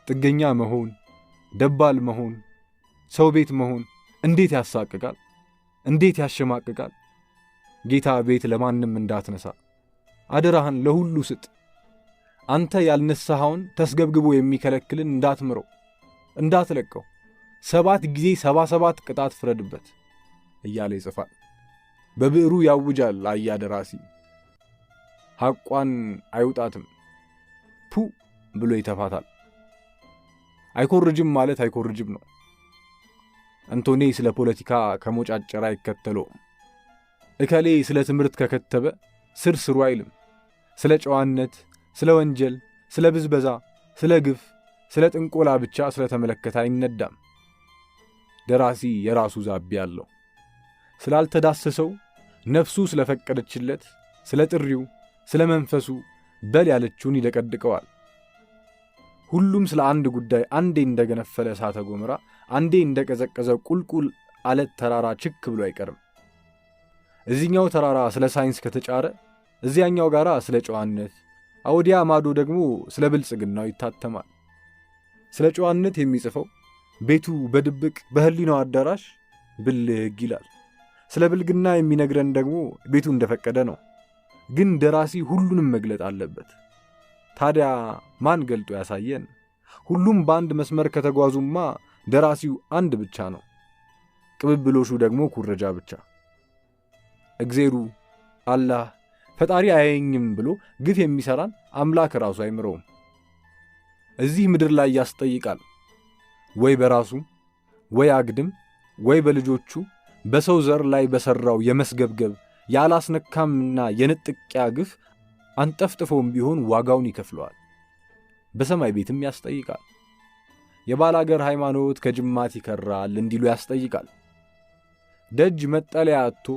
ጥገኛ መሆን፣ ደባል መሆን፣ ሰው ቤት መሆን እንዴት ያሳቅቃል! እንዴት ያሸማቅቃል! ጌታ ቤት ለማንም እንዳትነሳ አደራህን ለሁሉ ስጥ። አንተ ያልነሳኸውን ተስገብግቦ የሚከለክልን እንዳትምረው፣ እንዳትለቀው፣ 7 ጊዜ 77 ቅጣት ፍረድበት እያለ ይጽፋል። በብዕሩ ያውጃል አያ ደራሲ። ሐቋን አይውጣትም፣ ፑ ብሎ ይተፋታል። አይኮርጅም ማለት አይኮርጅም ነው። እንቶኔ ስለ ፖለቲካ ከሞጫጨረ አይከተለውም። እከሌ ስለ ትምህርት ከከተበ ስር ስሩ አይልም። ስለ ጨዋነት፣ ስለ ወንጀል፣ ስለ ብዝበዛ፣ ስለ ግፍ፣ ስለ ጥንቆላ ብቻ ስለተመለከተ አይነዳም። ደራሲ የራሱ ዛቢያ አለው። ስላልተዳሰሰው ነፍሱ ስለፈቀደችለት፣ ስለ ጥሪው፣ ስለ መንፈሱ በል ያለችውን ይደቀድቀዋል። ሁሉም ስለ አንድ ጉዳይ አንዴ እንደገነፈለ እሳተ ገሞራ፣ አንዴ እንደቀዘቀዘ ቁልቁል አለት ተራራ ችክ ብሎ አይቀርም። እዚህኛው ተራራ ስለ ሳይንስ ከተጫረ እዚያኛው ጋራ ስለ ጨዋነት፣ አወዲያ ማዶ ደግሞ ስለ ብልጽግናው ይታተማል። ስለ ጨዋነት የሚጽፈው ቤቱ በድብቅ በህሊናው አዳራሽ ብልግ ይላል። ስለ ብልግና የሚነግረን ደግሞ ቤቱ እንደፈቀደ ነው። ግን ደራሲ ሁሉንም መግለጥ አለበት። ታዲያ ማን ገልጦ ያሳየን? ሁሉም በአንድ መስመር ከተጓዙማ ደራሲው አንድ ብቻ ነው። ቅብብሎሹ ደግሞ ኩረጃ ብቻ። እግዜሩ አላህ ፈጣሪ አያየኝም ብሎ ግፍ የሚሰራን አምላክ ራሱ አይምረውም። እዚህ ምድር ላይ ያስጠይቃል። ወይ በራሱ ወይ አግድም ወይ በልጆቹ በሰው ዘር ላይ በሰራው የመስገብገብ ያላስነካምና የንጥቂያ ግፍ አንጠፍጥፎም ቢሆን ዋጋውን ይከፍለዋል። በሰማይ ቤትም ያስጠይቃል። የባላገር ሃይማኖት ከጅማት ይከራል እንዲሉ ያስጠይቃል። ደጅ መጠለያ አጥቶ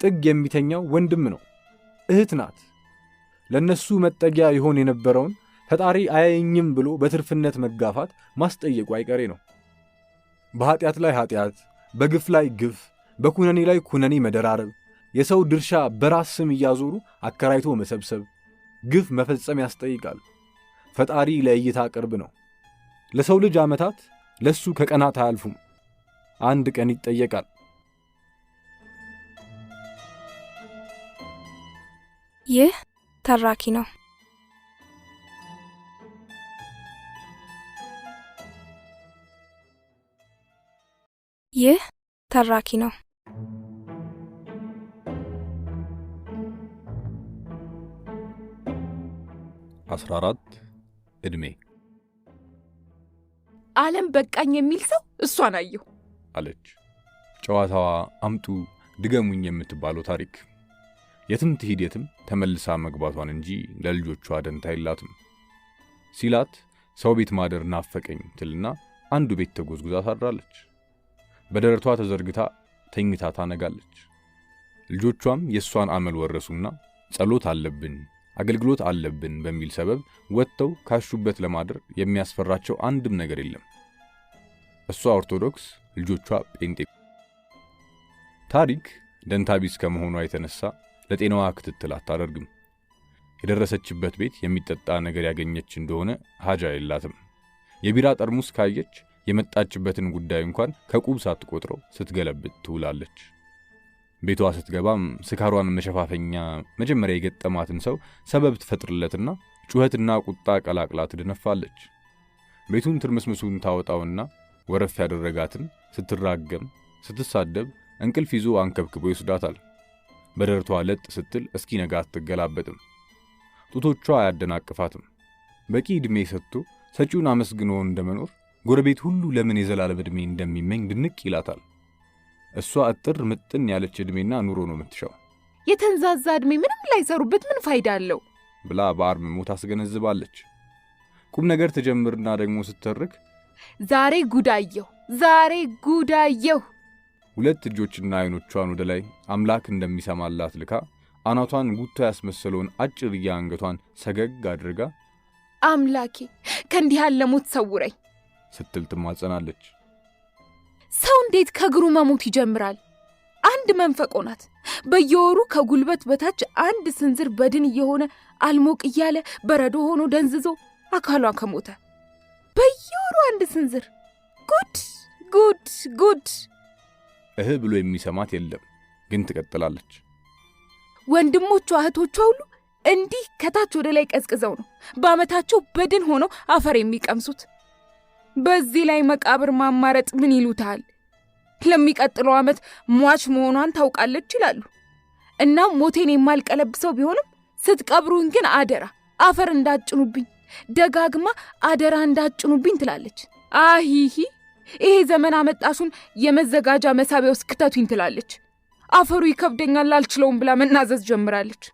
ጥግ የሚተኛው ወንድም ነው፣ እህት ናት። ለነሱ መጠጊያ ይሆን የነበረውን ፈጣሪ አያየኝም ብሎ በትርፍነት መጋፋት ማስጠየቁ አይቀሬ ነው። በኃጢአት ላይ ኃጢአት፣ በግፍ ላይ ግፍ፣ በኩነኔ ላይ ኩነኔ መደራረብ፣ የሰው ድርሻ በራስ ስም እያዞሩ አከራይቶ መሰብሰብ፣ ግፍ መፈጸም ያስጠይቃል። ፈጣሪ ለእይታ ቅርብ ነው። ለሰው ልጅ ዓመታት ለሱ ከቀናት አያልፉም። አንድ ቀን ይጠየቃል። ይህ ተራኪ ነው። ይህ ተራኪ ነው። 14 ዕድሜ። ዓለም በቃኝ የሚል ሰው እሷን አየሁ አለች። ጨዋታዋ አምጡ ድገሙኝ የምትባለው ታሪክ የትም ትሂድ የትም ተመልሳ መግባቷን እንጂ ለልጆቿ ደንታ የላትም ሲላት ሰው ቤት ማደር ናፈቀኝ ትልና አንዱ ቤት ተጎዝጉዛ ታድራለች። በደረቷ ተዘርግታ ተኝታ ታነጋለች። ልጆቿም የእሷን አመል ወረሱና ጸሎት አለብን አገልግሎት አለብን በሚል ሰበብ ወጥተው ካሹበት ለማደር የሚያስፈራቸው አንድም ነገር የለም። እሷ ኦርቶዶክስ፣ ልጆቿ ጴንጤ። ታሪክ ደንታቢስ ከመሆኗ የተነሳ ለጤናዋ ክትትል አታደርግም። የደረሰችበት ቤት የሚጠጣ ነገር ያገኘች እንደሆነ ሀጃ የላትም። የቢራ ጠርሙስ ካየች የመጣችበትን ጉዳይ እንኳን ከቁብ ሳትቆጥረው ስትገለብጥ ትውላለች። ቤቷ ስትገባም ስካሯን መሸፋፈኛ መጀመሪያ የገጠማትን ሰው ሰበብ ትፈጥርለትና ጩኸትና ቁጣ ቀላቅላ ትደነፋለች። ቤቱን ትርምስምሱን ታወጣውና ወረፍ ያደረጋትን ስትራገም ስትሳደብ እንቅልፍ ይዞ አንከብክቦ ይወስዳታል። በደረቷ ለጥ ስትል እስኪነጋ አትገላበጥም። ጡቶቿ አያደናቅፋትም። በቂ ዕድሜ ሰጥቶ ሰጪውን አመስግኖ እንደመኖር ጎረቤት ሁሉ ለምን የዘላለም ዕድሜ እንደሚመኝ ድንቅ ይላታል። እሷ እጥር ምጥን ያለች ዕድሜና ኑሮ ነው የምትሻው። የተንዛዛ ዕድሜ ምንም ላይሰሩበት ምን ፋይዳ አለው ብላ በአርምሞ ታስገነዝባለች። ቁም ነገር ትጀምርና ደግሞ ስትተርክ ዛሬ ጉዳየሁ፣ ዛሬ ጉዳየሁ። ሁለት እጆችና አይኖቿን ወደ ላይ አምላክ እንደሚሰማላት ልካ አናቷን ጉታ ያስመሰለውን አጭር አንገቷን ሰገግ አድርጋ አምላኬ ከእንዲህ ያለ ሞት ሰውረኝ ስትል ትማጸናለች። ሰው እንዴት ከእግሩ መሞት ይጀምራል? አንድ መንፈቆ ናት። በየወሩ ከጉልበት በታች አንድ ስንዝር በድን እየሆነ አልሞቅ እያለ በረዶ ሆኖ ደንዝዞ አካሏን ከሞተ በየወሩ አንድ ስንዝር። ጉድ ጉድ ጉድ! እህ ብሎ የሚሰማት የለም፣ ግን ትቀጥላለች። ወንድሞቿ እህቶቿ ሁሉ እንዲህ ከታች ወደ ላይ ቀዝቅዘው ነው በዓመታቸው በድን ሆነው አፈር የሚቀምሱት። በዚህ ላይ መቃብር ማማረጥ ምን ይሉታል? ለሚቀጥለው ዓመት ሟች መሆኗን ታውቃለች ይላሉ። እናም ሞቴን የማልቀለብሰው ቢሆንም ስትቀብሩኝ ግን አደራ አፈር እንዳጭኑብኝ፣ ደጋግማ አደራ እንዳጭኑብኝ ትላለች። አሂሂ ይሄ ዘመን አመጣሹን የመዘጋጃ መሳቢያ ውስጥ ክተቱኝ ትላለች። አፈሩ ይከብደኛል አልችለውም ብላ መናዘዝ ጀምራለች።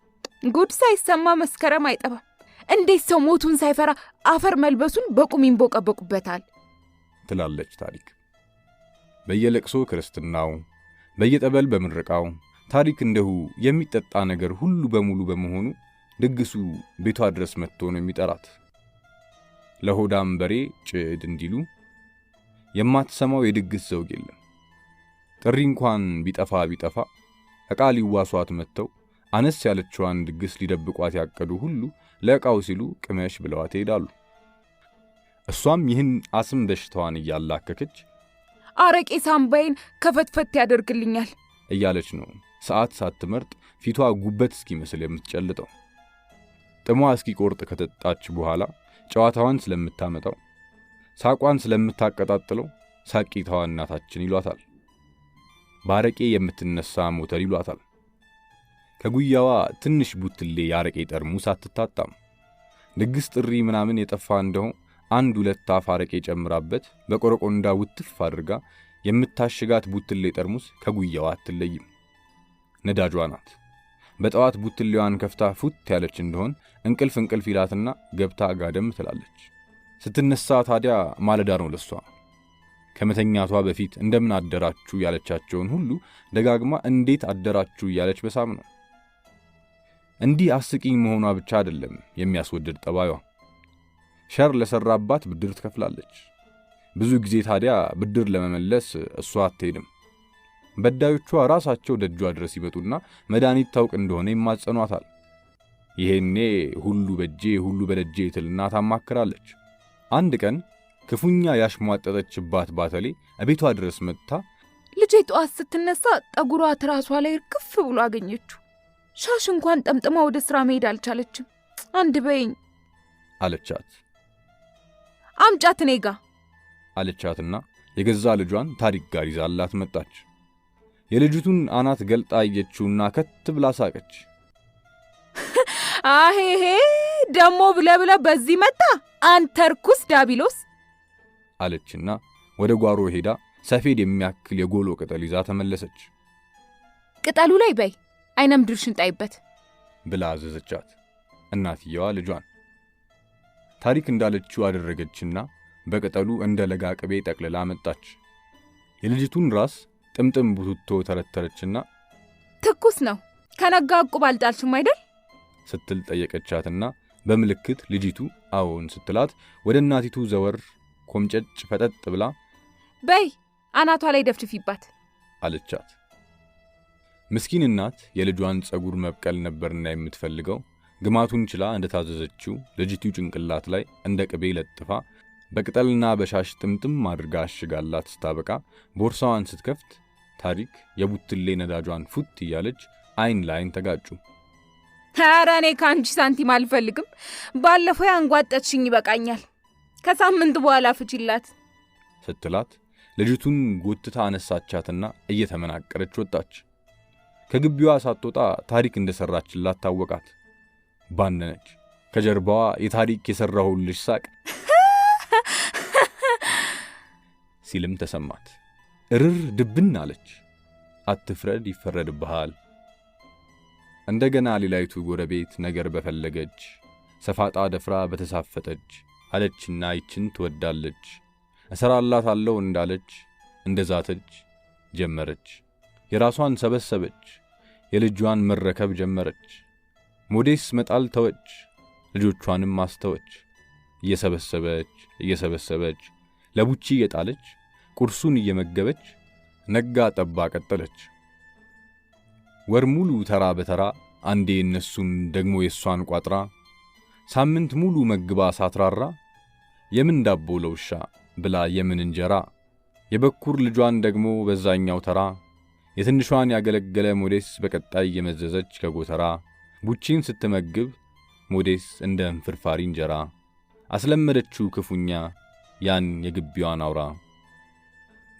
ጉድ ሳይሰማ መስከረም አይጠባም። እንዴት ሰው ሞቱን ሳይፈራ አፈር መልበሱን በቁም ይንቦቀበቁበታል ትላለች ታሪክ። በየለቅሶ ክርስትናው፣ በየጠበል በምርቃው ታሪክ እንደሁ የሚጠጣ ነገር ሁሉ በሙሉ በመሆኑ ድግሱ ቤቷ ድረስ መጥቶ ነው የሚጠራት። ለሆዳም በሬ ጭድ እንዲሉ የማትሰማው የድግስ ዘውግ የለም። ጥሪ እንኳን ቢጠፋ ቢጠፋ ዕቃ ሊዋሷት መጥተው አነስ ያለችዋን ድግስ ሊደብቋት ያቀዱ ሁሉ ለዕቃው ሲሉ ቅመሽ ብለዋት ይሄዳሉ። እሷም ይህን አስም በሽታዋን እያላከከች አረቄ ሳምባዬን ከፈትፈት ያደርግልኛል እያለች ነው ሰዓት ሳትመርጥ ፊቷ ጉበት እስኪመስል የምትጨልጠው። ጥሟ እስኪቆርጥ ከጠጣች በኋላ ጨዋታዋን ስለምታመጣው፣ ሳቋን ስለምታቀጣጥለው ሳቂታዋ እናታችን ይሏታል። ባረቄ የምትነሳ ሞተር ይሏታል። ከጉያዋ ትንሽ ቡትሌ የአረቄ ጠርሙስ አትታጣም። ድግስ ጥሪ ምናምን የጠፋ እንደሆን አንድ ሁለት አፍ አረቄ ጨምራበት በቆረቆንዳ ውትፍ አድርጋ የምታሽጋት ቡትሌ ጠርሙስ ከጉያዋ አትለይም። ነዳጇ ናት። በጠዋት ቡትሌዋን ከፍታ ፉት ያለች እንደሆን እንቅልፍ እንቅልፍ ይላትና ገብታ ጋደም ትላለች። ስትነሳ ታዲያ ማለዳ ነው ለሷ። ከመተኛቷ በፊት እንደምን አደራችሁ ያለቻቸውን ሁሉ ደጋግማ እንዴት አደራችሁ እያለች በሳም ነው። እንዲህ አስቂኝ መሆኗ ብቻ አይደለም የሚያስወድድ ጠባዩዋ። ሸር ለሰራባት ብድር ትከፍላለች። ብዙ ጊዜ ታዲያ ብድር ለመመለስ እሷ አትሄድም። በዳዮቿ ራሳቸው ደጇ ድረስ ይመጡና መድኃኒት ታውቅ እንደሆነ ይማጸኗታል። ይሄኔ ሁሉ በጄ ሁሉ በደጄ ትልና ታማክራለች። አንድ ቀን ክፉኛ ያሽሟጠጠችባት ባተሌ እቤቷ ድረስ መጥታ ልጄ ጠዋት ስትነሳ ጠጉሯ ትራሷ ላይ እርግፍ ብሎ አገኘችው። ሻሽ እንኳን ጠምጥማ ወደ ስራ መሄድ አልቻለችም። አንድ በይኝ አለቻት። አምጫት እኔ ጋ አለቻትና የገዛ ልጇን ታሪክ ጋር ይዛላት መጣች። የልጅቱን አናት ገልጣ አየችውና ከት ብላ ሳቀች። አሄሄ ደሞ ብለ ብለ በዚህ መጣ አንተ ርኩስ ዳቢሎስ አለችና ወደ ጓሮ ሄዳ ሰፌድ የሚያክል የጎሎ ቅጠል ይዛ ተመለሰች። ቅጠሉ ላይ በይ አይነ ምድርሽን ጣይበት ብላ አዘዘቻት እናትየዋ ልጇን። ታሪክ እንዳለችው አደረገችና በቅጠሉ እንደ ለጋ ቅቤ ጠቅልላ መጣች። የልጅቱን ራስ ጥምጥም ቡትቶ ተረተረችና ትኩስ ነው ከነጋ ዕቁብ አልጣልሽም አይደል ስትል ጠየቀቻትና በምልክት ልጅቱ አዎን ስትላት ወደ እናቲቱ ዘወር ኮምጨጭ ፈጠጥ ብላ በይ አናቷ ላይ ደፍድፊባት አለቻት። ምስኪን እናት የልጇን ጸጉር መብቀል ነበርና የምትፈልገው ግማቱን ችላ እንደታዘዘችው ልጅቱ ጭንቅላት ላይ እንደ ቅቤ ለጥፋ በቅጠልና በሻሽ ጥምጥም አድርጋ አሽጋላት ስታበቃ ቦርሳዋን ስትከፍት ታሪክ የቡትሌ ነዳጇን ፉት እያለች አይን ለአይን ተጋጩ። ኧረ እኔ ከአንቺ ሳንቲም አልፈልግም። ባለፈው ያንጓጠችኝ ይበቃኛል። ከሳምንት በኋላ ፍቺላት ስትላት ልጅቱን ጎትታ አነሳቻትና እየተመናቀረች ወጣች። ከግቢዋ ሳትወጣ ታሪክ እንደሰራችላት ታወቃት። ባነነች። ከጀርባዋ የታሪክ የሰራሁልሽ ሳቅ ሲልም ተሰማት። እርር ድብን አለች። አትፍረድ ይፈረድብሃል። እንደገና ሌላይቱ ጎረቤት ነገር በፈለገች ሰፋጣ ደፍራ በተሳፈጠች አለችና ይችን ትወዳለች እሰራላታለሁ እንዳለች እንደዛተች ጀመረች። የራሷን ሰበሰበች። የልጇን መረከብ ጀመረች። ሞዴስ መጣል ተወች። ልጆቿንም አስተወች። እየሰበሰበች እየሰበሰበች ለቡቺ እየጣለች ቁርሱን እየመገበች ነጋ ጠባ ቀጠለች። ወር ሙሉ ተራ በተራ አንዴ እነሱን ደግሞ የእሷን ቋጥራ ሳምንት ሙሉ መግባ ሳትራራ የምን ዳቦ ለውሻ ብላ የምን እንጀራ፣ የበኩር ልጇን ደግሞ በዛኛው ተራ፣ የትንሿን ያገለገለ ሞዴስ በቀጣይ የመዘዘች ከጎተራ፣ ቡቺን ስትመግብ ሞዴስ እንደ እንፍርፋሪ እንጀራ አስለመደችው ክፉኛ ያን የግቢዋን አውራ።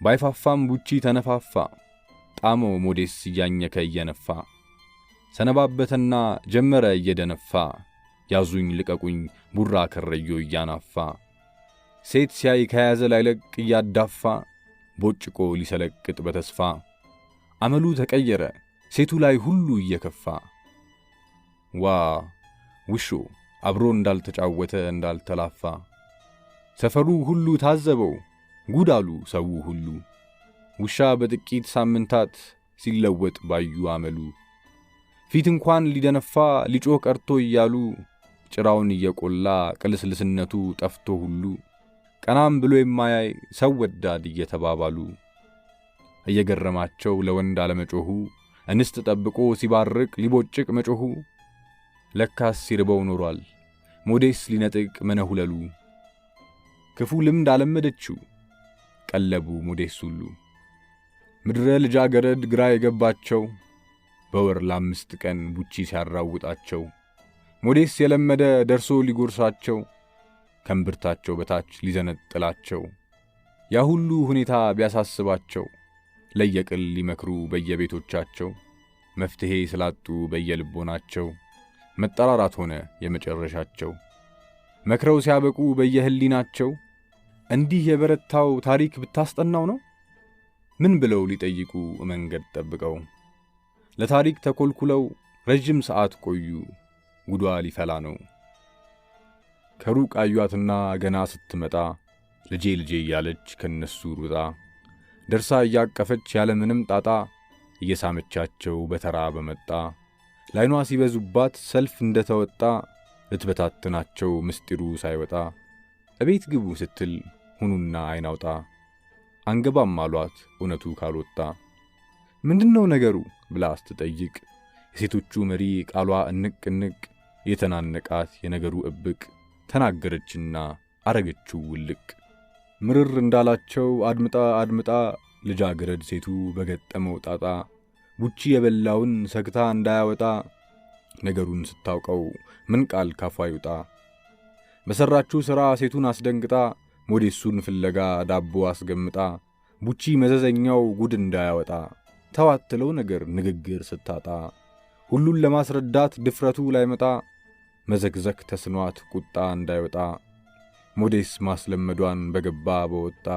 ባይፋፋም ቡቺ ተነፋፋ፣ ጣመው ሞዴስ እያኘከ እየነፋ፣ ሰነባበተና ጀመረ እየደነፋ፣ ያዙኝ ልቀቁኝ ቡራ ከረዮ እያናፋ፣ ሴት ሲያይ ከያዘ ላይለቅ እያዳፋ፣ ቦጭቆ ሊሰለቅጥ በተስፋ አመሉ ተቀየረ ሴቱ ላይ ሁሉ እየከፋ። ዋ ውሾ አብሮ እንዳልተጫወተ እንዳልተላፋ፣ ሰፈሩ ሁሉ ታዘበው ጉድ አሉ ሰው ሁሉ። ውሻ በጥቂት ሳምንታት ሲለወጥ ባዩ አመሉ፣ ፊት እንኳን ሊደነፋ ሊጮህ ቀርቶ እያሉ፣ ጭራውን እየቆላ ቅልስልስነቱ ጠፍቶ ሁሉ፣ ቀናም ብሎ የማያይ ሰው ወዳድ እየተባባሉ፣ እየገረማቸው ለወንድ አለመጮሁ፣ እንስት ጠብቆ ሲባርቅ ሊቦጭቅ መጮሁ፣ ለካስ ሲርበው ኖሯል ሞዴስ ሊነጥቅ መነሁለሉ። ክፉ ልምድ አለመደችው ቀለቡ ሞዴስ ሁሉ። ምድረ ልጃገረድ ግራ የገባቸው በወር ለ5 ቀን ቡቺ ሲያራውጣቸው፣ ሞዴስ የለመደ ደርሶ ሊጎርሳቸው፣ ከእምብርታቸው በታች ሊዘነጥላቸው፣ ያ ሁሉ ሁኔታ ቢያሳስባቸው፣ ለየቅል ሊመክሩ በየቤቶቻቸው፣ መፍትሔ ስላጡ በየልቦናቸው፣ መጠራራት ሆነ የመጨረሻቸው። መክረው ሲያበቁ በየህሊናቸው እንዲህ የበረታው ታሪክ ብታስጠናው ነው? ምን ብለው ሊጠይቁ መንገድ ጠብቀው ለታሪክ ተኮልኩለው ረጅም ሰዓት ቆዩ። ጉዷ ሊፈላ ነው። ከሩቅ አዩአትና ገና ስትመጣ ልጄ ልጄ እያለች ከነሱ ሩጣ ደርሳ እያቀፈች ያለምንም ጣጣ እየሳመቻቸው በተራ በመጣ ላይኗ ሲበዙባት ሰልፍ እንደተወጣ ልትበታትናቸው ምስጢሩ ሳይወጣ እቤት ግቡ ስትል ሁኑና አይናውጣ አንገባም አሏት እውነቱ ካልወጣ። ምንድነው ነገሩ ብላ ስትጠይቅ የሴቶቹ መሪ ቃሏ እንቅ እንቅ የተናነቃት የነገሩ እብቅ ተናገረችና አረገችው ውልቅ። ምርር እንዳላቸው አድምጣ አድምጣ ልጃገረድ ሴቱ በገጠመው ጣጣ ቡቺ የበላውን ሰግታ እንዳያወጣ ነገሩን ስታውቀው ምን ቃል ካፏ ይውጣ። በሰራችው ሥራ ሴቱን አስደንግጣ ሞዴሱን ፍለጋ ዳቦ አስገምጣ ቡቺ መዘዘኛው ጉድ እንዳያወጣ ተዋትለው ነገር ንግግር ስታጣ ሁሉን ለማስረዳት ድፍረቱ ላይመጣ መዘግዘክ ተስኗት ቁጣ እንዳይወጣ ሞዴስ ማስለመዷን በገባ በወጣ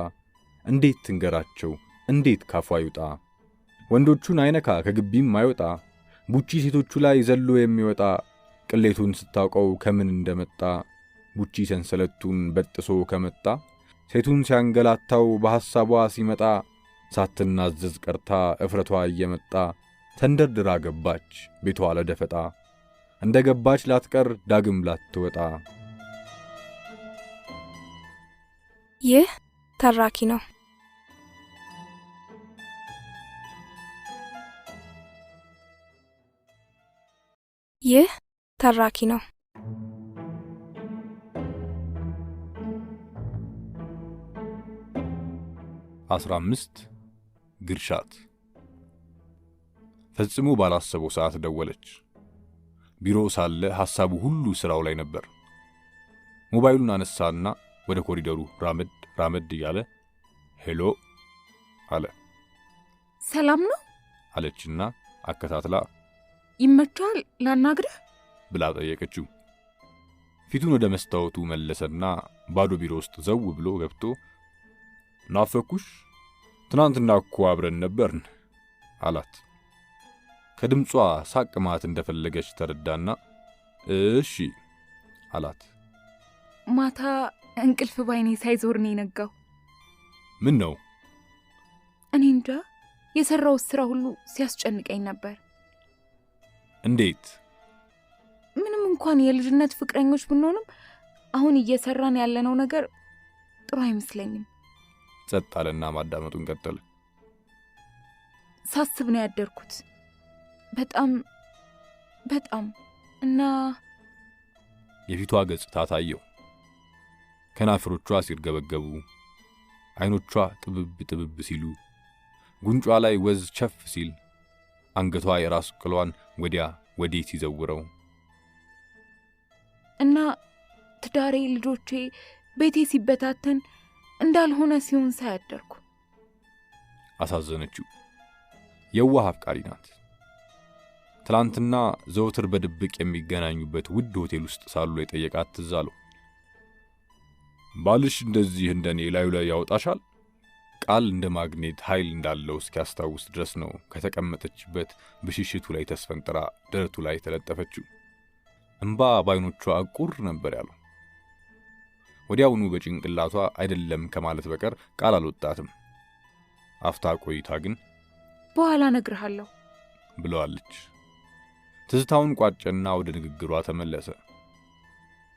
እንዴት ትንገራቸው እንዴት ካፏ ይውጣ። ወንዶቹን አይነካ ከግቢም አይወጣ ቡቺ ሴቶቹ ላይ ዘሎ የሚወጣ ቅሌቱን ስታውቀው ከምን እንደመጣ ቡቺ ሰንሰለቱን በጥሶ ከመጣ ሴቱን ሲያንገላታው በሐሳቧ ሲመጣ ሳትናዘዝ ቀርታ እፍረቷ እየመጣ ተንደርድራ ገባች ቤቷ ለደፈጣ እንደ ገባች ላትቀር ዳግም ላትወጣ። ይህ ተራኪ ነው። ይህ ተራኪ ነው። 15 ግርሻት ፈጽሞ ባላሰበው ሰዓት ደወለች። ቢሮ ሳለ ሐሳቡ ሁሉ ስራው ላይ ነበር። ሞባይሉን አነሳና ወደ ኮሪደሩ ራመድ ራመድ እያለ hello አለ። ሰላም ነው አለችና አከታትላ ይመቻል ላናግርህ ብላ ጠየቀችው። ፊቱን ወደ መስታወቱ መለሰና ባዶ ቢሮ ውስጥ ዘው ብሎ ገብቶ ናፈኩሽ? ትናንትና እኮ አብረን ነበርን አላት። ከድምጿ ሳቅ ማለት እንደፈለገች ተረዳና እሺ አላት። ማታ እንቅልፍ ባይኔ ሳይዞር ነው የነጋው። ምን ነው? እኔ እንጃ፣ የሰራው ስራ ሁሉ ሲያስጨንቀኝ ነበር። እንዴት? ምንም እንኳን የልጅነት ፍቅረኞች ብንሆንም አሁን እየሰራን ያለነው ነገር ጥሩ አይመስለኝም። ጸጥ አለና ማዳመጡን ቀጠለ። ሳስብ ነው ያደርኩት። በጣም በጣም እና የፊቷ ገጽታ ታየው። ከናፍሮቿ ሲርገበገቡ፣ አይኖቿ ጥብብ ጥብብ ሲሉ፣ ጉንጯ ላይ ወዝ ቸፍ ሲል፣ አንገቷ የራስ ቅሏን ወዲያ ወዲህ ሲዘውረው እና ትዳሬ፣ ልጆቼ፣ ቤቴ ሲበታተን እንዳልሆነ ሲሆን ሳያደርኩ አሳዘነችው። የዋህ አፍቃሪ ናት። ትላንትና ዘወትር በድብቅ የሚገናኙበት ውድ ሆቴል ውስጥ ሳሉ የጠየቃት ትዝ አለው። ባልሽ እንደዚህ እንደኔ ላዩ ላይ ያወጣሻል? ቃል እንደ ማግኔት ኃይል እንዳለው እስኪያስታውስ ድረስ ነው ከተቀመጠችበት ብሽሽቱ ላይ ተስፈንጥራ ደረቱ ላይ ተለጠፈችው። እምባ ባይኖቿ ቁር ነበር ያለው። ወዲያውኑ በጭንቅላቷ አይደለም ከማለት በቀር ቃል አልወጣትም። አፍታ ቆይታ ግን በኋላ እነግርሃለሁ ብለዋለች። ትዝታውን ቋጨና ወደ ንግግሯ ተመለሰ።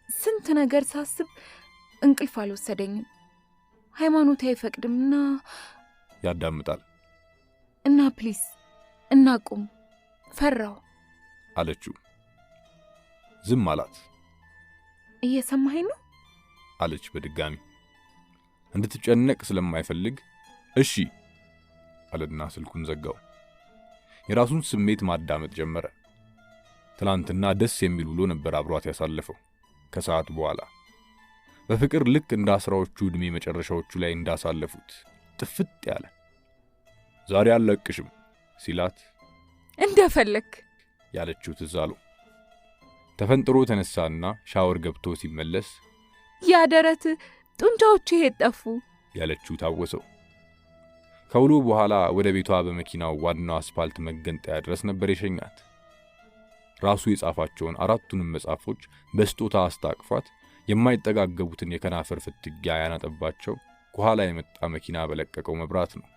ስንት ነገር ሳስብ እንቅልፍ አልወሰደኝም። ሃይማኖቴ አይፈቅድምና ያዳምጣል። እና please እናቁም፣ ፈራሁ አለችው። ዝም አላት። እየሰማኸኝ ነው አለች በድጋሚ። እንድትጨነቅ ስለማይፈልግ እሺ አለና ስልኩን ዘጋው። የራሱን ስሜት ማዳመጥ ጀመረ። ትላንትና ደስ የሚል ውሎ ነበር አብሯት ያሳለፈው። ከሰዓት በኋላ በፍቅር ልክ እንደ 10ዎቹ ዕድሜ መጨረሻዎቹ ላይ እንዳሳለፉት ጥፍጥ ያለ ዛሬ አልለቅሽም ሲላት እንደፈለክ ያለችው ትዝ አለው። ተፈንጥሮ ተነሳና ሻወር ገብቶ ሲመለስ ያደረት ጡንቻዎች የት ጠፉ ያለችው ታወሰው። ከውሎ በኋላ ወደ ቤቷ በመኪናው ዋናው አስፋልት መገንጠያ ድረስ ነበር የሸኛት። ራሱ የጻፋቸውን 4ቱንም መጽሐፎች በስጦታ አስታቅፏት የማይጠጋገቡትን የከናፈር ፍትጊያ ያናጠባቸው ከኋላ የመጣ መኪና በለቀቀው መብራት ነው።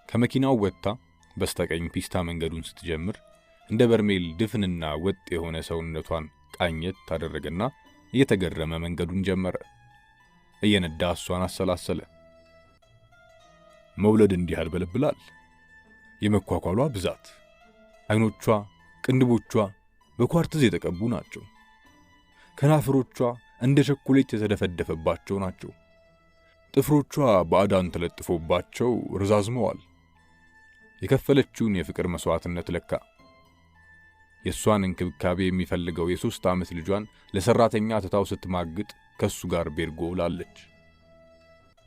ከመኪናው ወጥታ በስተቀኝ ፒስታ መንገዱን ስትጀምር እንደ በርሜል ድፍንና ወጥ የሆነ ሰውነቷን ቃኘት ታደረገና እየተገረመ መንገዱን ጀመረ። እየነዳ እሷን አሰላሰለ። መውለድ እንዲህ ያልበለብላል። የመኳኳሏ ብዛት፣ አይኖቿ፣ ቅንድቦቿ በኳርትዝ የተቀቡ ናቸው። ከናፍሮቿ እንደ ቸኮሌት የተደፈደፈባቸው ናቸው። ጥፍሮቿ ባዕዳን ተለጥፎባቸው ረዛዝመዋል። የከፈለችውን የፍቅር መስዋዕትነት ለካ። የእሷን እንክብካቤ የሚፈልገው የ3 ዓመት ልጇን ለሰራተኛ ትታው ስትማግጥ ከሱ ጋር ቤርጎ ውላለች።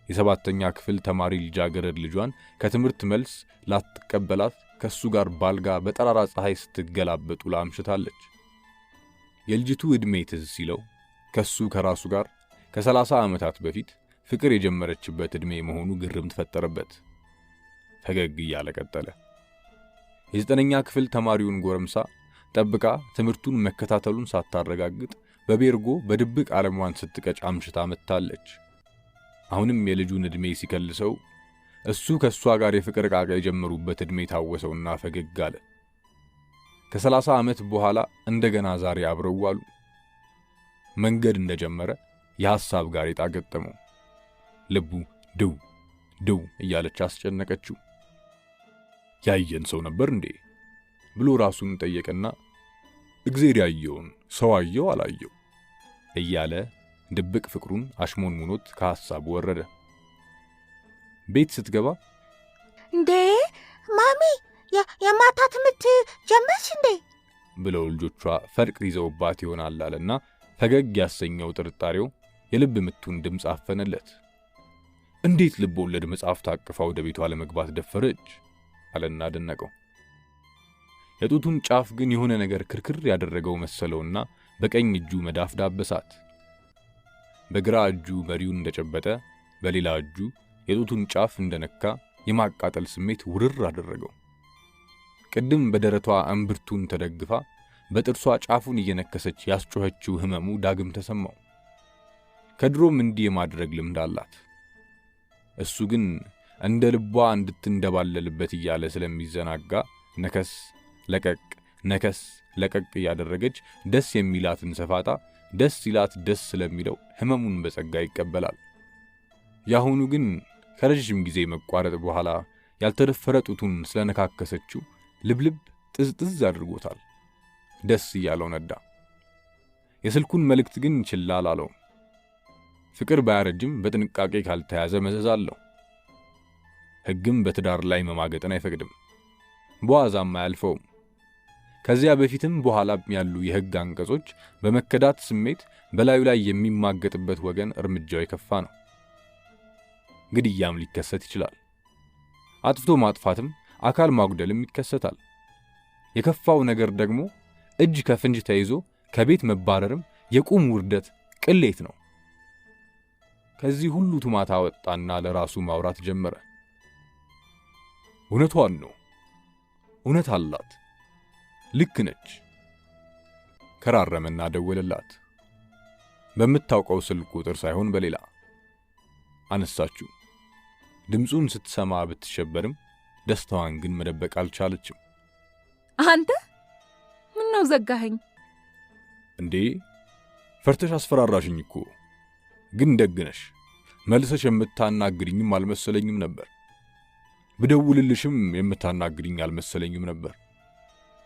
የ7ኛ ክፍል ተማሪ ልጃገረድ ልጇን ከትምህርት መልስ ላትቀበላት ከሱ ጋር ባልጋ በጠራራ ፀሐይ ስትገላበጡ ላምሽታለች። የልጅቱ ዕድሜ ትዝ ሲለው ከሱ ከራሱ ጋር ከ30 ዓመታት በፊት ፍቅር የጀመረችበት ዕድሜ መሆኑ ግርምት ፈጠረበት። ፈገግ እያለ ቀጠለ። የ9ኛ ክፍል ተማሪውን ጎረምሳ ጠብቃ ትምህርቱን መከታተሉን ሳታረጋግጥ በቤርጎ በድብቅ ዓለሟን ስትቀጭ አምሽታ መጥታለች። አሁንም የልጁን ዕድሜ ሲከልሰው እሱ ከሷ ጋር የፍቅር ቃቃ የጀመሩበት ዕድሜ ታወሰውና ፈገግ አለ። ከ30 ዓመት በኋላ እንደገና ዛሬ አብረው ዋሉ። መንገድ እንደጀመረ የሐሳብ ጋሬጣ ገጠመው። ልቡ ድው ድው እያለች አስጨነቀችው። ያየን ሰው ነበር እንዴ ብሎ ራሱን ጠየቀና እግዜር ያየውን ሰው አየው አላየው እያለ ድብቅ ፍቅሩን አሽሞንሙኖት ከሐሳቡ ወረደ። ቤት ስትገባ እንዴ ማሚ የማታ ትምህርት ጀመርሽ እንዴ ብለው ልጆቿ ፈርቅ ይዘውባት ይሆናል አለና ፈገግ ያሰኘው ጥርጣሬው የልብ ምቱን ድምፅ አፈነለት። እንዴት ልብ ወለድ መጽሐፍ ታቅፋ ወደ ቤቷ ለመግባት ደፈረች አለና አደነቀው። የጡቱን ጫፍ ግን የሆነ ነገር ክርክር ያደረገው መሰለውና በቀኝ እጁ መዳፍ ዳበሳት። በግራ እጁ መሪውን እንደጨበጠ በሌላ እጁ የጡቱን ጫፍ እንደነካ የማቃጠል ስሜት ውርር አደረገው። ቅድም በደረቷ እምብርቱን ተደግፋ በጥርሷ ጫፉን እየነከሰች ያስጮኸችው ህመሙ ዳግም ተሰማው። ከድሮም እንዲህ የማድረግ ልምድ አላት። እሱ ግን እንደ ልቧ እንድትንደባለልበት እያለ ስለሚዘናጋ ነከስ ለቀቅ ነከስ ለቀቅ እያደረገች ደስ የሚላትን ሰፋጣ ደስ ይላት ደስ ስለሚለው ህመሙን በጸጋ ይቀበላል። ያሁኑ ግን ከረጅም ጊዜ መቋረጥ በኋላ ያልተደፈረ ጡቱን ስለነካከሰችው ልብልብ ጥዝጥዝ አድርጎታል። ደስ እያለው ነዳ። የስልኩን መልእክት ግን ችላ አላለውም። ፍቅር ባያረጅም በጥንቃቄ ካልተያዘ መዘዝ አለው። ሕግም በትዳር ላይ መማገጥን አይፈቅድም፣ በዋዛም አያልፈውም። ከዚያ በፊትም በኋላም ያሉ የሕግ አንቀጾች በመከዳት ስሜት በላዩ ላይ የሚማገጥበት ወገን እርምጃው የከፋ ነው። ግድያም ሊከሰት ይችላል። አጥፍቶ ማጥፋትም አካል ማጉደልም ይከሰታል። የከፋው ነገር ደግሞ እጅ ከፍንጅ ተይዞ ከቤት መባረርም የቁም ውርደት ቅሌት ነው። ከዚህ ሁሉ ቱማታ ወጣና ለራሱ ማውራት ጀመረ። እውነቷን ነው። እውነት አላት። ልክ ነች። ከራረመና ደወለላት። በምታውቀው ስልክ ቁጥር ሳይሆን በሌላ አነሳችው። ድምፁን ስትሰማ ብትሸበርም ደስታዋን ግን መደበቅ አልቻለችም። አንተ ምነው ዘጋኸኝ? እንዴ ፈርተሽ አስፈራራሽኝ እኮ። ግን ደግ ነሽ። መልሰሽ የምታናግሪኝም አልመሰለኝም ነበር። ብደውልልሽም የምታናግሪኝ አልመሰለኝም ነበር።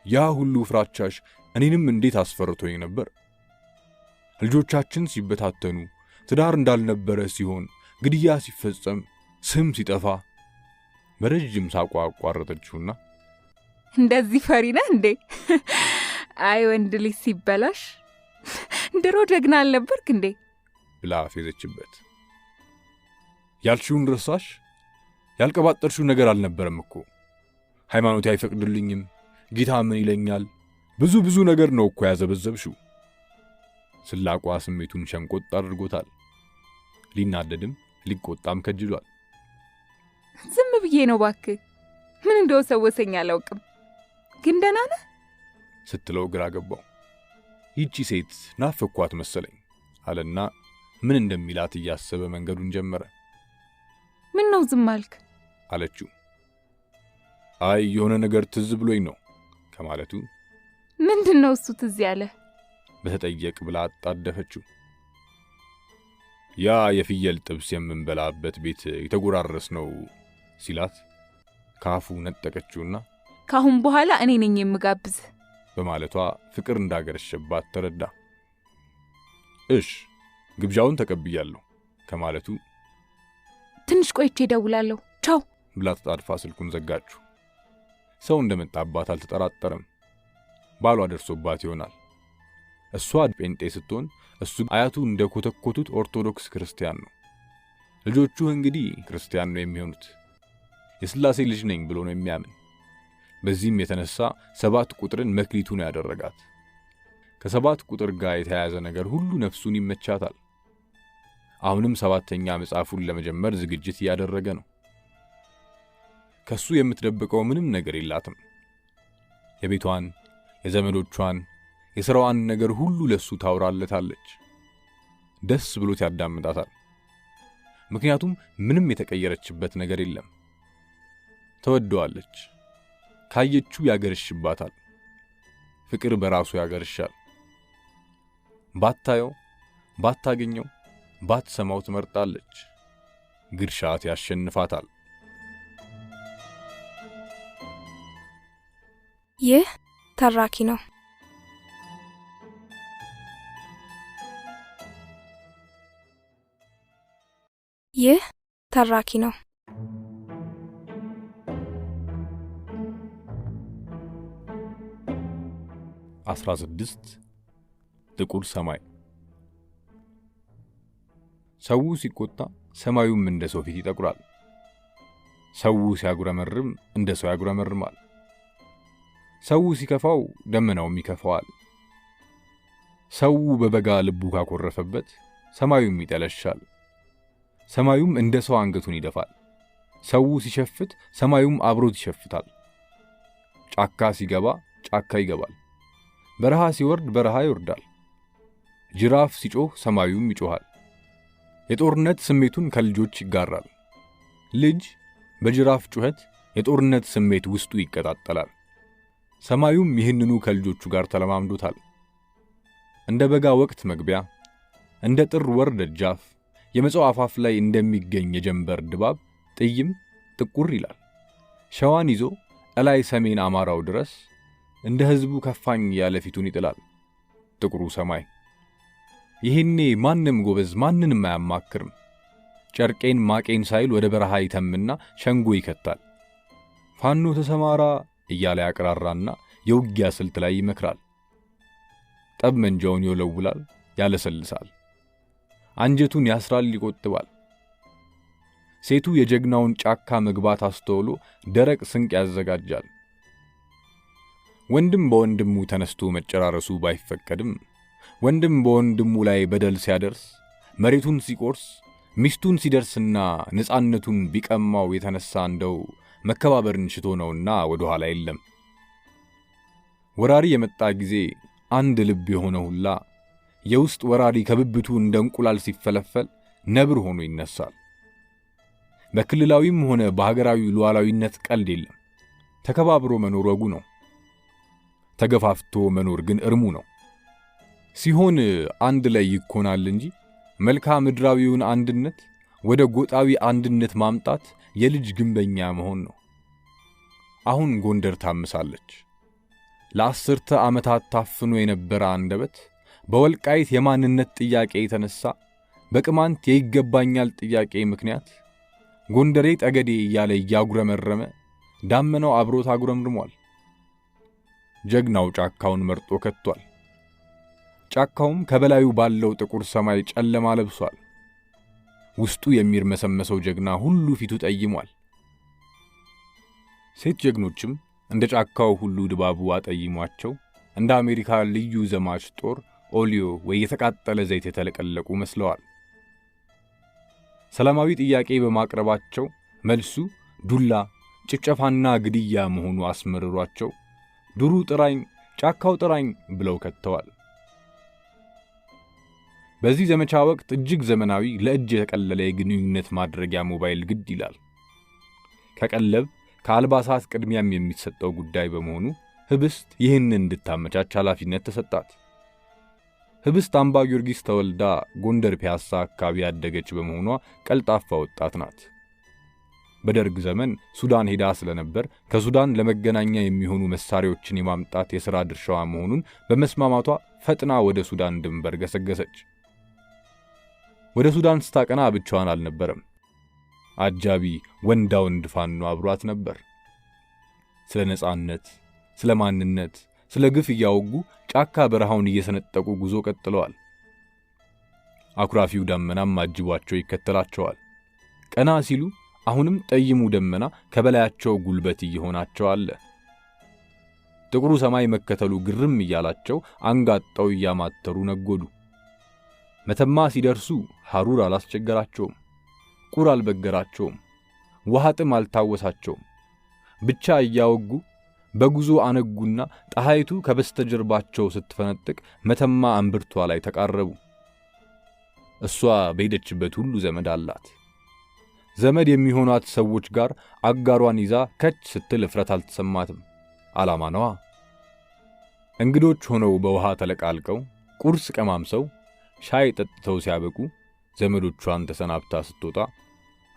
ያ ሁሉ ፍራቻሽ እኔንም እንዴት አስፈርቶኝ ነበር። ልጆቻችን ሲበታተኑ፣ ትዳር እንዳልነበረ ሲሆን፣ ግድያ ሲፈጸም፣ ስም ሲጠፋ በረጅም ሳቋ አቋረጠችውና እንደዚህ ፈሪ ነህ እንዴ? አይ ወንድ ልጅ ሲበላሽ። ድሮ ጀግና አልነበርክ እንዴ? ብላ ፌዘችበት። ያልሽውን ረሳሽ? ያልቀባጠርሽው ነገር አልነበረም እኮ። ሃይማኖቴ አይፈቅድልኝም፣ ጌታ ምን ይለኛል፣ ብዙ ብዙ ነገር ነው እኮ ያዘበዘብሽው። ስላቋ ስሜቱን ሸንቆጥ አድርጎታል። ሊናደድም ሊቆጣም ከጅሏል። ዝም ብዬ ነው ባክህ። ምን እንደወሰወሰኝ አላውቅም። ግን ደህና ነህ ስትለው ግራ ገባው። ይቺ ሴት ናፈኳት መሰለኝ አለና ምን እንደሚላት እያሰበ መንገዱን ጀመረ። ምን ነው ዝም አልክ? አለችው። አይ የሆነ ነገር ትዝ ብሎኝ ነው ከማለቱ ምንድን ነው እሱ ትዝ ያለ? በተጠየቅ ብላ አጣደፈችው። ያ የፍየል ጥብስ የምንበላበት ቤት የተጎራረስ ነው ሲላት ካፉ ነጠቀችውና ካሁን በኋላ እኔ ነኝ የምጋብዝ በማለቷ ፍቅር እንዳገረሸባት ተረዳ። እሽ ግብዣውን ተቀብያለሁ ከማለቱ ትንሽ ቆይቼ እደውላለሁ፣ ቻው ብላ ተጣድፋ ስልኩን ዘጋችሁ። ሰው እንደመጣባት አልተጠራጠረም። ባሏ ደርሶባት ይሆናል። እሷ ጴንጤ ስትሆን እሱ አያቱ እንደኮተኮቱት ኦርቶዶክስ ክርስቲያን ነው። ልጆቹ እንግዲህ ክርስቲያን ነው የሚሆኑት። የሥላሴ ልጅ ነኝ ብሎ ነው የሚያምን። በዚህም የተነሳ 7 ቁጥርን መክሊቱ ነው ያደረጋት። ከ7 ቁጥር ጋር የተያያዘ ነገር ሁሉ ነፍሱን ይመቻታል። አሁንም 7ኛ መጽሐፉን ለመጀመር ዝግጅት እያደረገ ነው። ከሱ የምትደብቀው ምንም ነገር የላትም። የቤቷን፣ የዘመዶቿን፣ የሥራዋን ነገር ሁሉ ለሱ ታውራለታለች። ደስ ብሎት ያዳምጣታል። ምክንያቱም ምንም የተቀየረችበት ነገር የለም። ተወደዋለች። ካየችው ያገርሽባታል። ፍቅር በራሱ ያገርሻል። ባታየው፣ ባታገኘው፣ ባትሰማው ትመርጣለች። ግርሻት ያሸንፋታል። ይህ ተራኪ ነው። ይህ ተራኪ ነው። 16 ጥቁር ሰማይ። ሰው ሲቆጣ ሰማዩም እንደ ሰው ፊት ይጠቁራል። ሰው ሲያጉረመርም እንደ ሰው ያጉረመርማል። ሰው ሲከፋው ደመናውም ይከፋዋል። ሰው በበጋ ልቡ ካኮረፈበት ሰማዩም ይጠለሻል። ሰማዩም እንደ ሰው አንገቱን ይደፋል። ሰው ሲሸፍት ሰማዩም አብሮት ይሸፍታል። ጫካ ሲገባ ጫካ ይገባል። በረሃ ሲወርድ በረሃ ይወርዳል። ጅራፍ ሲጮህ ሰማዩም ይጮሃል። የጦርነት ስሜቱን ከልጆች ይጋራል። ልጅ በጅራፍ ጩኸት የጦርነት ስሜት ውስጡ ይቀጣጠላል። ሰማዩም ይህንኑ ከልጆቹ ጋር ተለማምዶታል። እንደ በጋ ወቅት መግቢያ፣ እንደ ጥር ወር ደጃፍ፣ የመጽው አፋፍ ላይ እንደሚገኝ የጀንበር ድባብ ጥይም ጥቁር ይላል። ሸዋን ይዞ እላይ ሰሜን አማራው ድረስ እንደ ሕዝቡ ከፋኝ ያለ ፊቱን ይጥላል ጥቁሩ ሰማይ። ይህኔ ማንም ጎበዝ ማንንም አያማክርም። ጨርቄን ማቄን ሳይል ወደ በረሃ ይተምና ሸንጎ ይከታል። ፋኖ ተሰማራ እያለ ያቅራራና የውጊያ ስልት ላይ ይመክራል። ጠብመንጃውን ይወለውላል፣ ያለሰልሳል። አንጀቱን ያስራል፣ ይቆጥባል። ሴቱ የጀግናውን ጫካ መግባት አስተውሎ ደረቅ ስንቅ ያዘጋጃል። ወንድም በወንድሙ ተነስቶ መጨራረሱ ባይፈቀድም ወንድም በወንድሙ ላይ በደል ሲያደርስ፣ መሬቱን ሲቆርስ፣ ሚስቱን ሲደርስና ነፃነቱን ቢቀማው የተነሳ እንደው መከባበርን ሽቶ ነውና ወደ ኋላ የለም። ወራሪ የመጣ ጊዜ አንድ ልብ የሆነ ሁላ የውስጥ ወራሪ ከብብቱ እንደ እንቁላል ሲፈለፈል ነብር ሆኖ ይነሳል። በክልላዊም ሆነ በሀገራዊ ሉዓላዊነት ቀልድ የለም። ተከባብሮ መኖር ወጉ ነው። ተገፋፍቶ መኖር ግን እርሙ ነው። ሲሆን አንድ ላይ ይኮናል እንጂ መልክዓ ምድራዊውን አንድነት ወደ ጎጣዊ አንድነት ማምጣት የልጅ ግንበኛ መሆን ነው። አሁን ጎንደር ታምሳለች። ለ10 ዓመታት ታፍኖ የነበረ አንደበት በወልቃይት የማንነት ጥያቄ የተነሳ በቅማንት የይገባኛል ጥያቄ ምክንያት ጎንደሬ ጠገዴ እያለ እያጉረመረመ ዳመናው አብሮት አጉረምርሟል። ጀግናው ጫካውን መርጦ ከቷል። ጫካውም ከበላዩ ባለው ጥቁር ሰማይ ጨለማ ለብሷል። ውስጡ የሚርመሰመሰው ጀግና ሁሉ ፊቱ ጠይሟል። ሴት ጀግኖችም እንደ ጫካው ሁሉ ድባቡ አጠይሟቸው እንደ አሜሪካ ልዩ ዘማች ጦር ኦሊዮ ወይ የተቃጠለ ዘይት የተለቀለቁ መስለዋል። ሰላማዊ ጥያቄ በማቅረባቸው መልሱ ዱላ፣ ጭፍጨፋና ግድያ መሆኑ አስመርሯቸው ዱሩ ጥራኝ፣ ጫካው ጥራኝ ብለው ከተዋል። በዚህ ዘመቻ ወቅት እጅግ ዘመናዊ ለእጅ የተቀለለ የግንኙነት ማድረጊያ ሞባይል ግድ ይላል። ከቀለብ ከአልባሳት ቅድሚያም የሚሰጠው ጉዳይ በመሆኑ ህብስት ይህን እንድታመቻች ኃላፊነት ተሰጣት። ህብስት አምባ ጊዮርጊስ ተወልዳ ጎንደር ፒያሳ አካባቢ ያደገች በመሆኗ ቀልጣፋ ወጣት ናት። በደርግ ዘመን ሱዳን ሄዳ ስለነበር ከሱዳን ለመገናኛ የሚሆኑ መሳሪያዎችን የማምጣት የሥራ ድርሻዋ መሆኑን በመስማማቷ ፈጥና ወደ ሱዳን ድንበር ገሰገሰች። ወደ ሱዳን ስታቀና ብቻዋን አልነበረም። አጃቢ ወንዳ ወንድ ፋኖ አብሯት ነበር። ስለ ነጻነት፣ ስለ ማንነት፣ ስለ ግፍ እያወጉ ጫካ በረሃውን እየሰነጠቁ ጉዞ ቀጥለዋል። አኩራፊው ደመናም አጅቧቸው ይከተላቸዋል። ቀና ሲሉ አሁንም ጠይሙ ደመና ከበላያቸው ጉልበት እየሆናቸው አለ። ጥቁሩ ሰማይ መከተሉ ግርም እያላቸው አንጋጠው እያማተሩ ነጎዱ። መተማ ሲደርሱ ሐሩር አላስቸገራቸውም፣ ቁር አልበገራቸውም፣ ውሃ ጥም አልታወሳቸውም። ብቻ እያወጉ በጉዞ አነጉና ፀሐይቱ ከበስተጀርባቸው ስትፈነጥቅ መተማ እምብርቷ ላይ ተቃረቡ። እሷ በሄደችበት ሁሉ ዘመድ አላት። ዘመድ የሚሆኗት ሰዎች ጋር አጋሯን ይዛ ከች ስትል እፍረት አልተሰማትም። ዓላማ ነዋ። እንግዶች ሆነው በውሃ ተለቃልቀው ቁርስ ቀማምሰው ሻይ ጠጥተው ሲያበቁ ዘመዶቿን ተሰናብታ ስትወጣ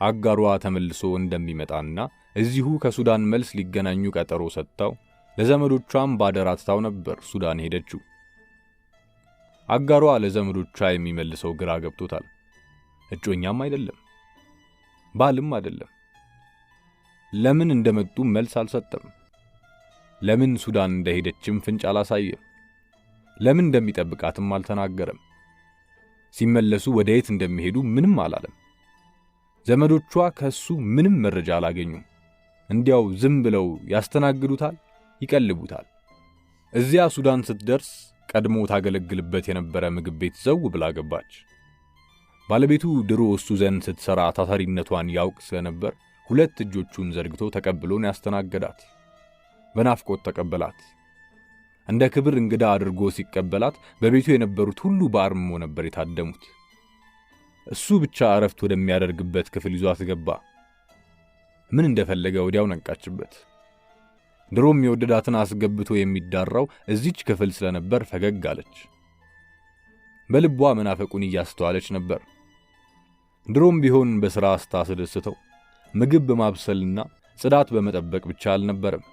አጋሯ ተመልሶ እንደሚመጣና እዚሁ ከሱዳን መልስ ሊገናኙ ቀጠሮ ሰጥታው ለዘመዶቿም ባደራ ትታው ነበር ሱዳን ሄደችው። አጋሯ ለዘመዶቿ የሚመልሰው ግራ ገብቶታል። እጮኛም አይደለም፣ ባልም አይደለም። ለምን እንደመጡ መልስ አልሰጠም። ለምን ሱዳን እንደሄደችም ፍንጭ አላሳየም። ለምን እንደሚጠብቃትም አልተናገረም። ሲመለሱ ወደ የት እንደሚሄዱ ምንም አላለም። ዘመዶቿ ከሱ ምንም መረጃ አላገኙም። እንዲያው ዝም ብለው ያስተናግዱታል፣ ይቀልቡታል። እዚያ ሱዳን ስትደርስ ቀድሞ ታገለግልበት የነበረ ምግብ ቤት ዘው ብላ ገባች። ባለቤቱ ድሮ እሱ ዘንድ ስትሰራ ታታሪነቷን ያውቅ ስለነበር ሁለት እጆቹን ዘርግቶ ተቀብሎን ያስተናገዳት። በናፍቆት ተቀበላት። እንደ ክብር እንግዳ አድርጎ ሲቀበላት በቤቱ የነበሩት ሁሉ በአርምሞ ነበር የታደሙት። እሱ ብቻ እረፍት ወደሚያደርግበት ክፍል ይዟት ገባ። ምን እንደፈለገ ወዲያው ነቃችበት። ድሮም የወደዳትን አስገብቶ የሚዳራው እዚች ክፍል ስለነበር ፈገግ አለች። በልቧ መናፈቁን እያስተዋለች ነበር። ድሮም ቢሆን በሥራ ስታስደስተው ምግብ በማብሰልና ጽዳት በመጠበቅ ብቻ አልነበረም።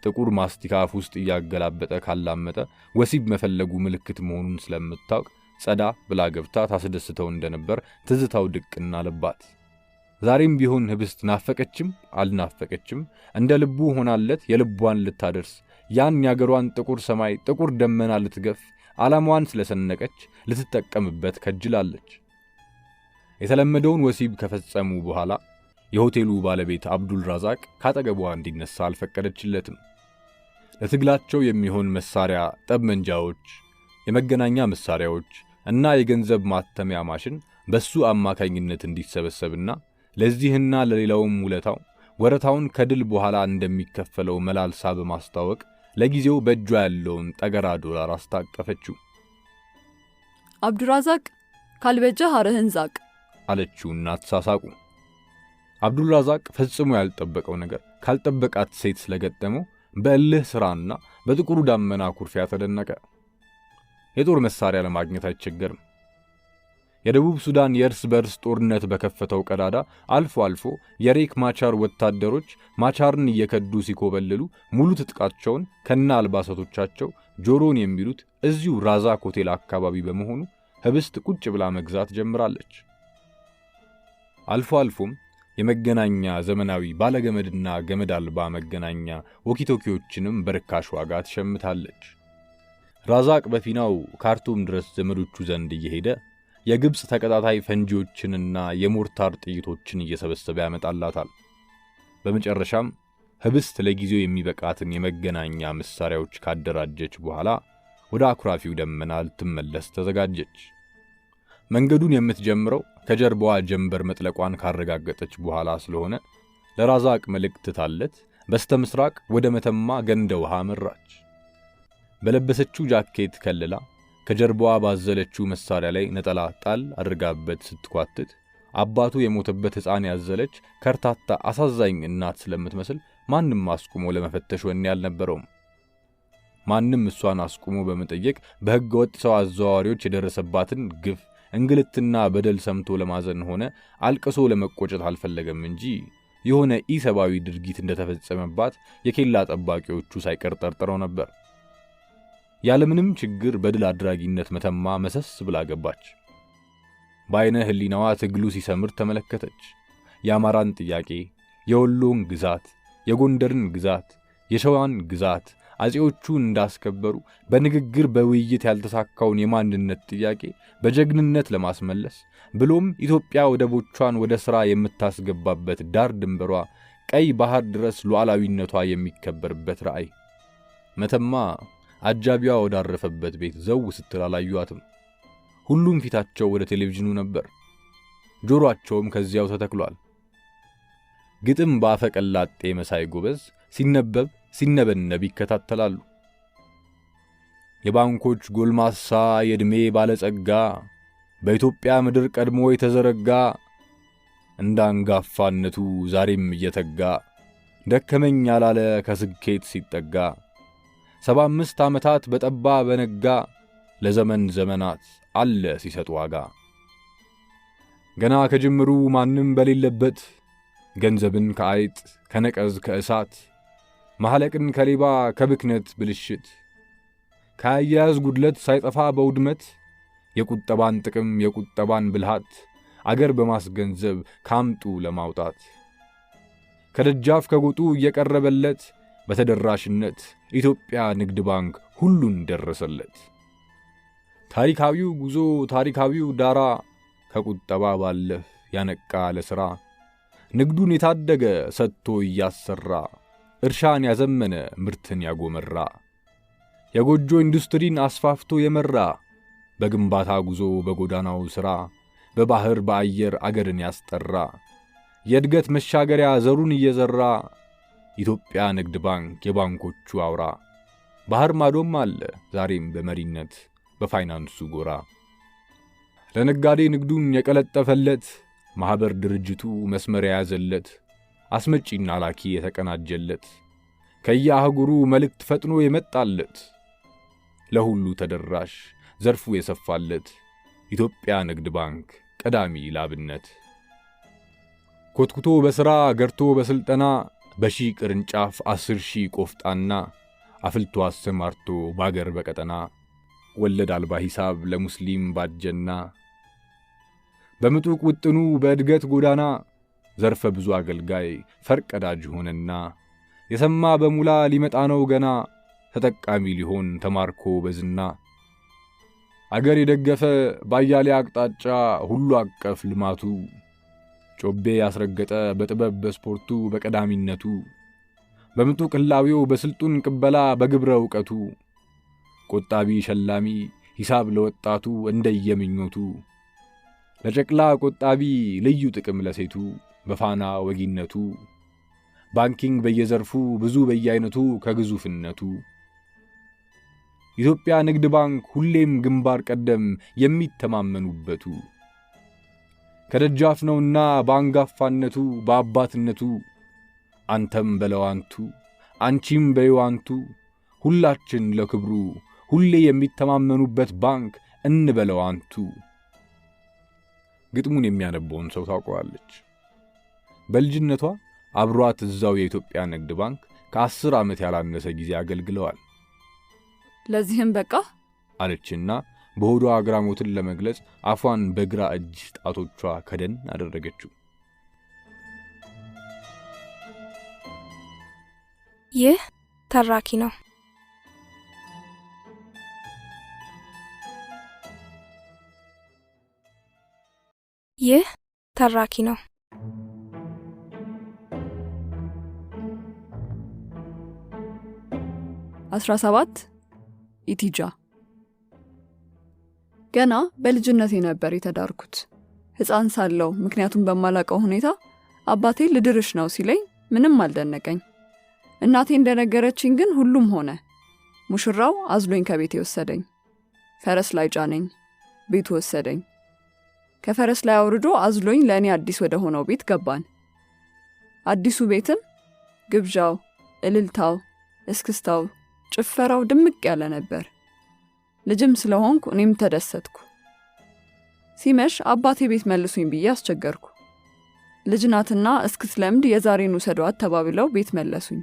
ጥቁር ማስቲካ አፍ ውስጥ እያገላበጠ ካላመጠ ወሲብ መፈለጉ ምልክት መሆኑን ስለምታውቅ ጸዳ ብላ ገብታ ታስደስተው እንደነበር ትዝታው ድቅና አለባት። ዛሬም ቢሆን ህብስት ናፈቀችም አልናፈቀችም እንደ ልቡ ሆናለት የልቧን ልታደርስ ያን ያገሯን ጥቁር ሰማይ ጥቁር ደመና ልትገፍ ዓላማዋን ስለሰነቀች ልትጠቀምበት ከጅላለች። የተለመደውን ወሲብ ከፈጸሙ በኋላ የሆቴሉ ባለቤት አብዱል ራዛቅ ካጠገቧ እንዲነሳ አልፈቀደችለትም። ለትግላቸው የሚሆን መሳሪያ፣ ጠብመንጃዎች፣ የመገናኛ መሳሪያዎች እና የገንዘብ ማተሚያ ማሽን በሱ አማካኝነት እንዲሰበሰብና ለዚህና ለሌላውም ውለታው ወረታውን ከድል በኋላ እንደሚከፈለው መላልሳ በማስታወቅ ለጊዜው በእጇ ያለውን ጠገራ ዶላር አስታቀፈችው። አብዱራዛቅ ካልበጀህ አርህን ዛቅ አለችውና ተሳሳቁ። አብዱራዛቅ ፈጽሞ ያልጠበቀው ነገር ካልጠበቃት ሴት ስለገጠመው በእልህ ሥራና በጥቁሩ ዳመና ኩርፊያ ተደነቀ። የጦር መሳሪያ ለማግኘት አይቸገርም። የደቡብ ሱዳን የእርስ በእርስ ጦርነት በከፈተው ቀዳዳ አልፎ አልፎ የሬክ ማቻር ወታደሮች ማቻርን እየከዱ ሲኮበልሉ ሙሉ ትጥቃቸውን ከነ አልባሳቶቻቸው ጆሮን የሚሉት እዚሁ ራዛክ ሆቴል አካባቢ በመሆኑ ህብስት ቁጭ ብላ መግዛት ጀምራለች። አልፎ አልፎም የመገናኛ ዘመናዊ ባለገመድና ገመድ አልባ መገናኛ ወኪቶኪዎችንም በርካሽ ዋጋ ትሸምታለች። ራዛቅ በፊናው ካርቱም ድረስ ዘመዶቹ ዘንድ እየሄደ የግብፅ ተቀጣጣይ ፈንጂዎችንና የሞርታር ጥይቶችን እየሰበሰበ ያመጣላታል። በመጨረሻም ህብስት ለጊዜው የሚበቃትን የመገናኛ መሳሪያዎች ካደራጀች በኋላ ወደ አኩራፊው ደመና ልትመለስ ተዘጋጀች። መንገዱን የምትጀምረው ከጀርባዋ ጀንበር መጥለቋን ካረጋገጠች በኋላ ስለሆነ ለራዛቅ መልእክት ታለት በስተ ምስራቅ ወደ መተማ ገንደ ውሃ መራች። በለበሰችው ጃኬት ከልላ ከጀርባዋ ባዘለችው መሳሪያ ላይ ነጠላ ጣል አድርጋበት ስትኳትት አባቱ የሞተበት ሕፃን ያዘለች ከርታታ አሳዛኝ እናት ስለምትመስል ማንም አስቁሞ ለመፈተሽ ወኔ አልነበረውም። ማንም እሷን አስቁሞ በመጠየቅ በሕገ ወጥ ሰው አዘዋዋሪዎች የደረሰባትን ግፍ እንግልትና በደል ሰምቶ ለማዘን ሆነ አልቅሶ ለመቆጨት አልፈለገም እንጂ የሆነ ኢሰብአዊ ድርጊት እንደተፈጸመባት የኬላ ጠባቂዎቹ ሳይቀር ጠርጥረው ነበር። ያለምንም ችግር በድል አድራጊነት መተማ መሰስ ብላ ገባች። በአይነ ሕሊናዋ ትግሉ ሲሰምር ተመለከተች። የአማራን ጥያቄ፣ የወሎን ግዛት፣ የጎንደርን ግዛት፣ የሸዋን ግዛት አጼዎቹ እንዳስከበሩ በንግግር በውይይት ያልተሳካውን የማንነት ጥያቄ በጀግንነት ለማስመለስ ብሎም ኢትዮጵያ ወደቦቿን ወደ ሥራ የምታስገባበት ዳር ድንበሯ ቀይ ባህር ድረስ ሉዓላዊነቷ የሚከበርበት ራእይ። መተማ አጃቢዋ ወዳረፈበት ቤት ዘው ስትል አላዩአትም። ሁሉም ፊታቸው ወደ ቴሌቪዥኑ ነበር፣ ጆሮአቸውም ከዚያው ተተክሏል። ግጥም በአፈቀላጤ መሳይ ጎበዝ ሲነበብ ሲነበነብ ይከታተላሉ። የባንኮች ጎልማሳ የዕድሜ ባለጸጋ በኢትዮጵያ ምድር ቀድሞ የተዘረጋ እንደ አንጋፋነቱ ዛሬም እየተጋ ደከመኝ ያላለ ከስኬት ሲጠጋ 75 ዓመታት በጠባ በነጋ ለዘመን ዘመናት አለ ሲሰጥ ዋጋ። ገና ከጅምሩ ማንም በሌለበት ገንዘብን ከአይጥ ከነቀዝ ከእሳት ማህለቅን ከሌባ ከብክነት ብልሽት ከአያያዝ ጉድለት ሳይጠፋ በውድመት የቁጠባን ጥቅም የቁጠባን ብልሃት አገር በማስገንዘብ ካምጡ ለማውጣት ከደጃፍ ከጎጡ እየቀረበለት በተደራሽነት ኢትዮጵያ ንግድ ባንክ ሁሉን ደረሰለት። ታሪካዊው ጉዞ ታሪካዊው ዳራ ከቁጠባ ባለፍ ያነቃ ለሥራ ንግዱን የታደገ ሰጥቶ እያሰራ እርሻን ያዘመነ ምርትን ያጎመራ የጎጆ ኢንዱስትሪን አስፋፍቶ የመራ በግንባታ ጉዞ በጎዳናው ሥራ በባህር በአየር አገርን ያስጠራ የእድገት መሻገሪያ ዘሩን እየዘራ ኢትዮጵያ ንግድ ባንክ የባንኮቹ አውራ ባህር ማዶም አለ ዛሬም በመሪነት በፋይናንሱ ጎራ ለነጋዴ ንግዱን የቀለጠፈለት ማኅበር ድርጅቱ መስመር የያዘለት አስመጪና ላኪ የተቀናጀለት ከየአህጉሩ መልእክት ፈጥኖ የመጣለት ለሁሉ ተደራሽ ዘርፉ የሰፋለት ኢትዮጵያ ንግድ ባንክ ቀዳሚ ላብነት ኮትኩቶ በሥራ ገርቶ በስልጠና በሺህ ቅርንጫፍ 10,000 ቆፍጣና አፍልቶ አሰማርቶ ባገር በቀጠና ወለድ አልባ ሂሳብ ለሙስሊም ባጀና በምጡቅ ውጥኑ በእድገት ጎዳና ዘርፈ ብዙ አገልጋይ ፈርቀዳጅ ሆነና የሰማ በሙላ ሊመጣ ነው ገና ተጠቃሚ ሊሆን ተማርኮ በዝና አገር የደገፈ ባያሌ አቅጣጫ ሁሉ አቀፍ ልማቱ ጮቤ ያስረገጠ በጥበብ በስፖርቱ በቀዳሚነቱ በምጡቅ ህላዊው በስልጡን ቅበላ በግብረ ዕውቀቱ ቆጣቢ ሸላሚ ሂሳብ ለወጣቱ እንደየምኞቱ ለጨቅላ ቆጣቢ ልዩ ጥቅም ለሴቱ በፋና ወጊነቱ banking በየዘርፉ ብዙ በየአይነቱ ከግዙፍነቱ ኢትዮጵያ ንግድ ባንክ ሁሌም ግንባር ቀደም የሚተማመኑበቱ ከደጃፍ ነውና በአንጋፋነቱ በአባትነቱ አንተም በለዋንቱ አንቺም በይዋንቱ ሁላችን ለክብሩ ሁሌ የሚተማመኑበት ባንክ እንበለው አንቱ። ግጥሙን የሚያነበውን ሰው ታውቀዋለች። በልጅነቷ አብሯት እዛው የኢትዮጵያ ንግድ ባንክ ከ10 ዓመት ያላነሰ ጊዜ አገልግለዋል። ለዚህም በቃ አለችና በሆዷ አግራሞትን ለመግለጽ አፏን በግራ እጅ ጣቶቿ ከደን አደረገችው። ይህ ተራኪ ነው። ይህ ተራኪ ነው። 17 ኢቲጃ። ገና በልጅነቴ ነበር የተዳርኩት። ሕፃን ሳለው ምክንያቱም በማላውቀው ሁኔታ አባቴ ልድርሽ ነው ሲለኝ ምንም አልደነቀኝ። እናቴ እንደነገረችኝ ግን ሁሉም ሆነ። ሙሽራው አዝሎኝ ከቤቴ ወሰደኝ። ፈረስ ላይ ጫነኝ፣ ቤቱ ወሰደኝ። ከፈረስ ላይ አውርዶ አዝሎኝ ለእኔ አዲስ ወደ ሆነው ቤት ገባን። አዲሱ ቤትም ግብዣው፣ እልልታው፣ እስክስታው፣ ጭፈራው ድምቅ ያለ ነበር። ልጅም ስለሆንኩ እኔም ተደሰትኩ። ሲመሽ አባቴ ቤት መልሱኝ ብዬ አስቸገርኩ። ልጅ ናትና እስክትለምድ የዛሬን ውሰዷት ተባብለው ቤት መለሱኝ።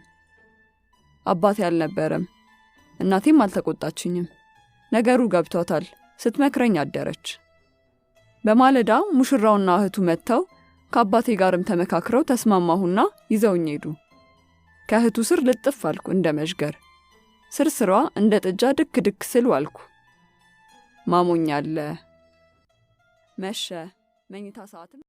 አባቴ አልነበረም፣ እናቴም አልተቆጣችኝም። ነገሩ ገብቷታል። ስትመክረኝ አደረች። በማለዳ ሙሽራውና እህቱ መጥተው ከአባቴ ጋርም ተመካክረው ተስማማሁና ይዘውኝ ሄዱ። ከእህቱ ስር ልጥፍ አልኩ እንደ መዥገር። ስርስሯ እንደ ጥጃ ድክ ድክ ስል ዋልኩ። ማሞኛለ። መሸ። መኝታ ሰዓትም